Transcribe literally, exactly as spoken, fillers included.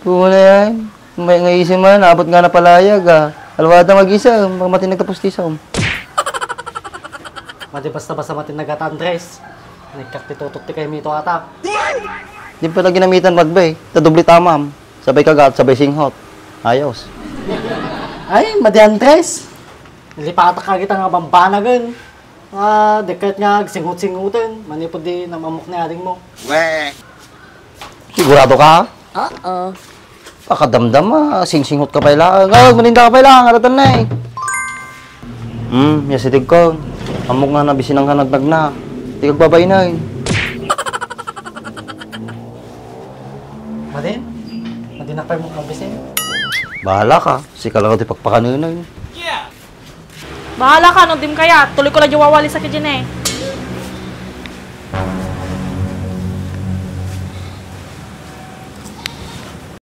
Una yan. May ngaisi man, abot nga napalayag, ah. Alwada mag-isa, um, pamatin nagtapos ti isa, um. Madi basta-basta matin nagata, Andres. Nagkakpitutok ti kayo mito ata. Di pa lagi namitan, Madbay. Ta doble tamam. Sabay kagat, sabay singhot. Ayos. Ay, madi Andres. Nalipatak ka kita nga bambanagen. Ah, di kahit nga agsinghot-singhuten. Manipod di namamok ni ading mo. Weh. Sigurado ka? Oo. Pakadamdama, singsingot ka pay laeng. Ay, maninda ka pay laeng, aratan na eh. Hmm, ya si Tigkon. Amok nga nabisinang ka nagnagna. Di kagbabainay. Madin? Madin na pay mo mabisin? Bahala ka. Sika lang di pagpakanunay. Bahala ka no dim kayat. Tuloy ko lang wawali sa kitchen eh.